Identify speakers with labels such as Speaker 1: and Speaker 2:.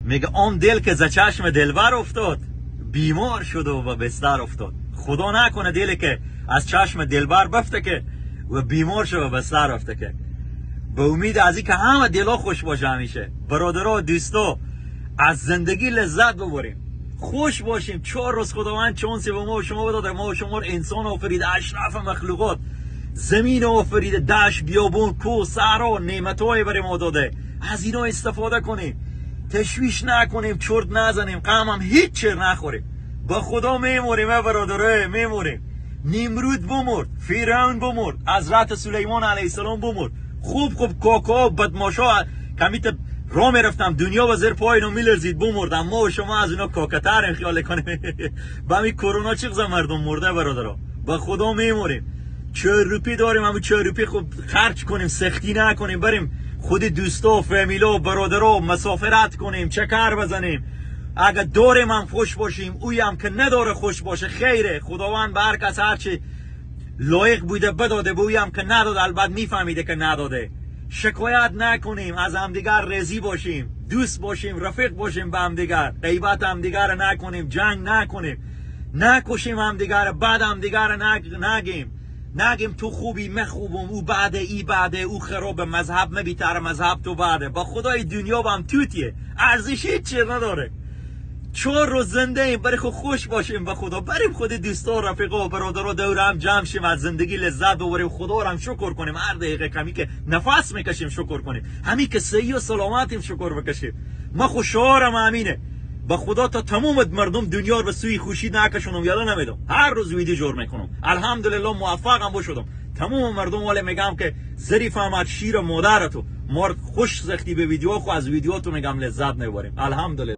Speaker 1: میگه آن دل که ز چشم دلبر افتاد، بیمار شد و به بستر افتاد. خدا نکنه دلی که از چشم دلبر بفته که و بیمار شد و بستر افته که. به امید از که همه دلا خوش باشه همیشه. برادرها، دوستا، از زندگی لذت ببریم، خوش باشیم. 4 روز خداوند چانسی به ما و شما داده. ما و شما رو انسان آفرید، اشرف مخلوقات. زمین آفریده، دشت، بیابون، کوه، صحرا، نعمتهای برای ما داده. از اینا استفاده کنیم، تشویش نکنیم، چرت نزنیم، غم هم هیچ چه نخوریم. با خدا میموریم برادره، میموریم. نمرود بمرد، فرعون بمرد، حضرت سلیمان علیه السلام بمرد. خوب خوب کاکا بدماشا کمیت را میرفتم، دنیا و زیر پای اینو میلرزید، بمردم. ما و شما از اینا کاکتریم خیال کنیم؟ با همین کرونا چی مردم مرده برادرها. با خدا میموریم. 4 روپی داریم، همون 4 روپی خوب خرج کنیم، سختی نکنیم، بریم خود دوستا و فامیلا و برادرها مسافرت کنیم، چکر بزنیم. اگه داریم هم خوش باشیم، اوی هم که نداره خوش باشه. خیره، خداوند به هر کس هرچی لایق بوده بداده، به اوی هم که نداده البته میفهمیده که نداده. شکایت نکنیم، از همدیگر رضی باشیم، دوست باشیم، رفیق باشیم به همدیگر، غیبت همدیگر نکنیم، جنگ نکنیم، نکشیم همدیگر، بعد همدیگر نگیم، نگیم تو خوبی، من خوبم، او بعده، ای بعده، او خراب، مذهب من بیتر، مذهب تو بعده. با خدای دنیا با هم توتیه، ارزشی چه نداره. 4 روز زنده ایم، برای خود خوش باشیم. به خدا بریم خود دوستا و رفیقا و برادرها دور هم جمع شیم، از زندگی لذت ببریم، خدا رو هم شکر کنیم. هر دقیقه کمی که نفس میکشیم شکر کنیم، همین که صحی و سلامتیم شکر بکشیم. ما خوشحالم همینه. با خدا تا تمام مردم دنیا رو به سوی خوشی نکشونم یالا نمیدم. هر روز ویدیو جور میکنم، الحمدلله موفقم بشدم. تمام مردم ولی میگم که ظریف احمد، شیر مادر تو، ما خوش زختی به ویدیو خو، از ویدیو تو میگم لذت میبریم، الحمدلله.